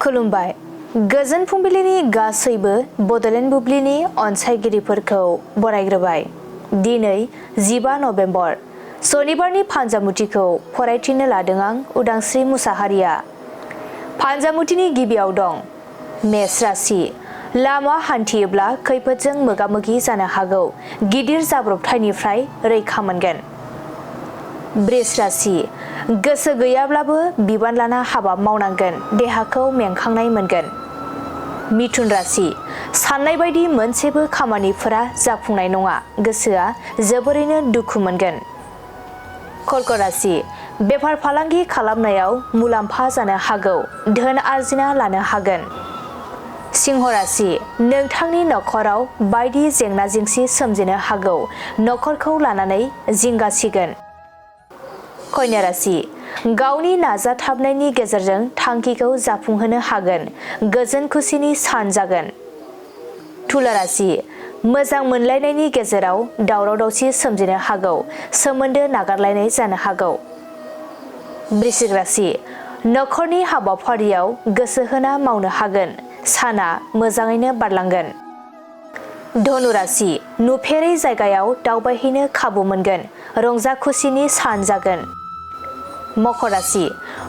खुलुमबाय। गोजोन फुंबिलिनि गासैबो बड'लेण्ड बुब्लिनि अनसायगिरिफोरखौ बरायग्रोबाय। दिनै 15 नभेम्बर सनिबारनि फान्जामुथिखौ फरायथिनो लादों आं उदांस्रि मुसाहारिया। फान्जामुथिनि गिबियाव दं मेष राशि। लामा हान्थियोब्ला खैफोदजों मोगा-मोगि जानो हागौ। गिदिर जाब्रबथायनिफ्राय रैखा मोनगोन। बृष राशि। गोसो गैयाब्लाबो बिबान लाना हाबा मावनांगोन। देहाखौ मेंखांनाय मोनगोन। मिथुन राशि। साननाय बायदि मोनसेबो खामानिफोरा जाफुंनाय नङा। गोसोआ जोबोरैनो दुखु मोनगोन। कर्क राशि। बेफार फालांगि खालामनायाव मुलाम्फा जानो हागौ। धोन आरजिना लानो हागोन। सिंह राशि। नोंथांनि नखराव बायदि जेंना जेंसि सोमजिनो हागौ। नखरखौ लानानै जिंगासिगोन। कन्या राशि। गावनि नाजाथाबनायनि गेजेरजों थांखिखौ जाफुंहोनो हागोन। गोजोन खुसिनि सान जागोन। तुला राशि। मोजां मोनलायनायनि गेजेराव दावराव दावसि सोमजिनो हागौ। सोमोन्दो नागारलायनाय जानो हागौ। वृश्चिक राशि। नखरनि हाबाफारियाव गोसो होना मावनो हागोन। साना मोजाङैनो बारलांगोन। धनु राशि। नुफेरै जायगायाव दावबायहैनो खाबु मोनगोन। रंजा खुसिनि सान जागोन। मकर राशि।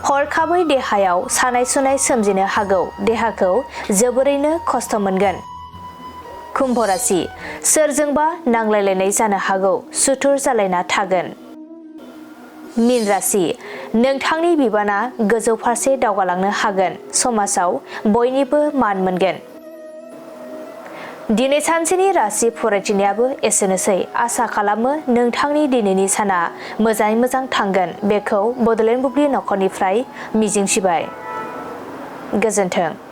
हरखाबै देहायाव सानाय सुनाय सोमजिनो हागौ। देहाखौ जोबोरैनो खस्थ' मोनगोन। कुम्भ राशि। सोरजोंबा नांलायलायनाय जानो हागौ। सुथुर जालायना थागोन। मीन राशि। नोंथांनि बिबाना गोजौ फारसे दावगालांनो हागोन। समाजाव बयनिबो मान मोनगोन। दिनै सानसेनि राशि फरायथिनायाबो एसेनोसै। आसा खालामो नोंथांनि दिनैनि साना मोजाङै मोजां थांगोन। बेखौ बड'लेण्ड बुब्लि नखरनिफ्राय मिजिंथिबाय। गोजोन्थों।